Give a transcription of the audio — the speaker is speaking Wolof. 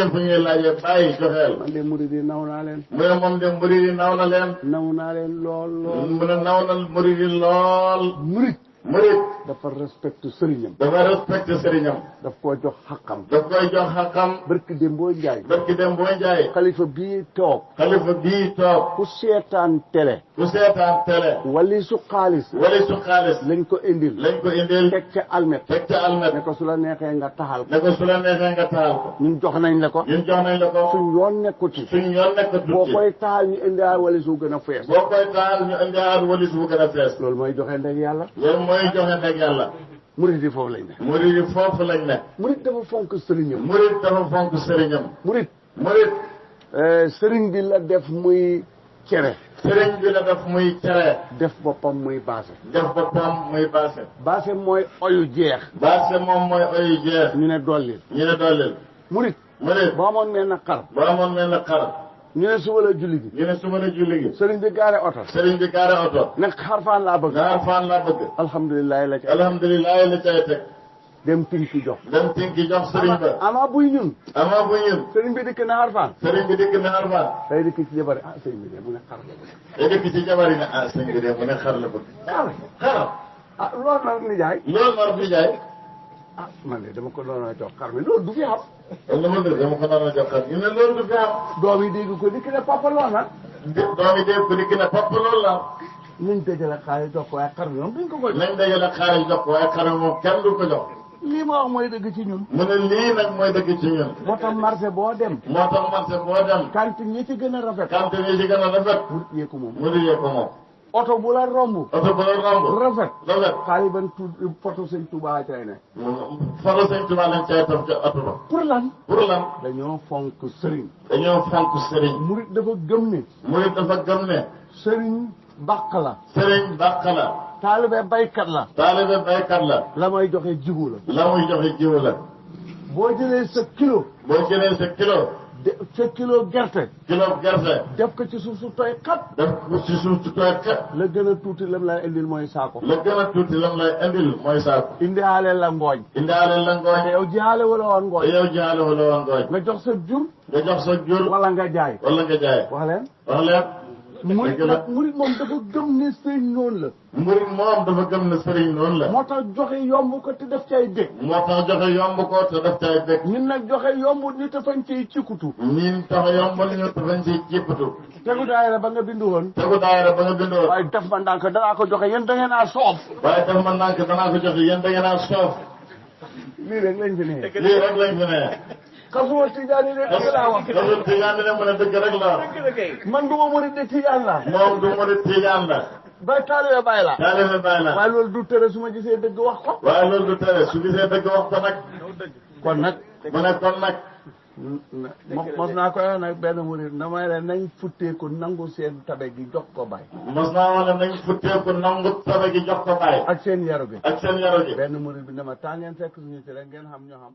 fekkee fu ñuy laajee bàyyi joxeel. man de murid yi naw naa leen. mu ne moom de murid yi naw na leen. naw naa leen lool lool. mu ne naw na murid yi lool. murid. murid. dafa respecté sëriñam. dafa respecté sëriñam. daf koo jox xaqam. daf koy jox xaqam. barki Dembo Njaay. barki Dembo Njaay. xalifa bii toog. xalifa bii toog. ku seetaan télé. ku seetaan télé. wali su xaalis. wali su xaalis. lañ ko indil. lañ ko indil. teg ca almet. teg ca almet. ne ko su la neexee nga taxal ko. ne ko su la neexee nga taxal ko. ñun jox nañ la ko. ñun jox nañ la ko. suñ yoon nekku ci. suñ yoon nekku ci. boo koy taxal ñu indiwaat wali su gën a fees. boo koy taxal ñu indiwaat wali su gën a fees. loolu mooy joxe ndeg yàlla. loolu mooy joxe ndeg yàlla. murid yi foofu lañ ne. murid yi foofu lañ ne. murid dafa fonk sëriñam. murid dafa fonk sëriñam. murid. murid. sëriñ bi la def muy cere. sëriñ bi la def muy cere. def boppam muy baase. def boppam muy baase. baase mooy oyu jeex. baase moom mooy oyu jeex. ñu ne dollil. ñu ne dollil. murid. murid. boo amoon mel na xar. boo amoon mel na xar. ñu ne suba la julli gi. ñu ne suba la julli gi. sëriñ bi gaare oto. sëriñ bi gaare oto. ne xarfaan laa bëgg. xarfaan laa bëgg. alhamdulilah la ca. alhamdulilah la cay teg. dem tinki jox. dem tinki jox sëriñ ba. ama buy ñun. ama buy ñun. sëriñ bi dikk na xarfaan. sëriñ bi dikk na xarfaan. day dikk ci jabari sëriñ bi de mu ne xar la bëgg. day dikk ci jabari ne sëriñ bi de mu ne xar la bëgg. xar. loolu nag nijaay. loolu nar nijaay. man de dama ko doon a jox xar mi loolu du fi am. loolu la ma dama ko doon a jox xar ñu ne loolu du fi am. doom yi dégg ko dikk ne papa lool na. doom yi dégg ko dikk ne papa loolu la. nañ dajale xaalis jox ko waaye xar mi moom duñ ko ko jox. nañ dajale xaalis jox ko waaye xar mi moom kenn du ko jox. lii ma wax mooy dëgg ci ñun. mu ne lii nag mooy dëgg ci ñun. moo tax marché boo dem. moo tax marché boo dem. cantine ñi ci gën a rafet. cantine yi ci gën a rafet. murid yee ko moom. murid yee ko moom. oto bu la romb. oto bu la romb. rafet. rafet. xaalis ban tudd photo sëñ Touba cay ne. photo sëñ Touba lañ cay taf ca oto ba. pour lan. pour lan. dañoo fonk sëriñ. dañoo fonk sëriñ. murid dafa gëm ne. murid dafa gëm ne. sëriñ bàq la. sëriñ bàq la. taalibe baykat la. taalibe baykat la. la may joxe jiwu la. la muy joxe jiwu la. boo jëlee sa kilo. boo jëlee sa kilo. sa kilo gerte. kilo gerte. def ko ci suuf su tooy xat. def ko ci suuf su tooy xat. la gën a tuuti lam lay indil mooy saako. la gën a tuuti lam lay indil mooy saako. indiwaale la ngooñ. indiwaale la ngooñ. te yow jaale wala woon ngooñ. te yow jaale wala woon ngooñ. nga jox sa jur. nga jox sa jur. wala nga jaay. wala nga jaay. wax leen. wax leen. murid moom dafa gëm ne sëriñ noonu la. murid moom dafa gëm ne sëriñ noonu la. moo tax joxe yomb ko te def cay bég. moo tax joxe yomb ko te def cay bég. ñun nag joxe yomb ni te fañ ciy cikkutu. ñun tax yombal ñu te fañ ciy cippatu. tegu daayira ba nga bindu woon. tegu daayira ba nga bindu woon. waaye def ma ndànk danaa ko joxe yéen da ngeen a soof. waaye def ma ndànk danaa ko joxe yéen da ngeen a soof. lii rek lañ fi ne. lii rek lañ fi ne. xasuma tijaani de dëgg laa wax. xasuma tijaani de mu ne dëgg rek la. man du ma murid de tijaan la. moom du murid tijaan la. bay taalibe bay la. taalibe bay la. waaye loolu du tere su ma gisee dëgg wax ko. waaye loolu du tere su gisee dëgg wax ko nag. kon nag. mu ne kon nag. mos naa ko nag benn murid damay ne nañ futteeku nangu seen tabe gi jox ko bay. mos naa wax ne nañ futteeku nangu tabe gi jox ko bay. ak seen yaru gi. ak seen yaru gi. benn murid bi ne ma temps ngeen fekk suñu ci rek ngeen xam ñoo xam.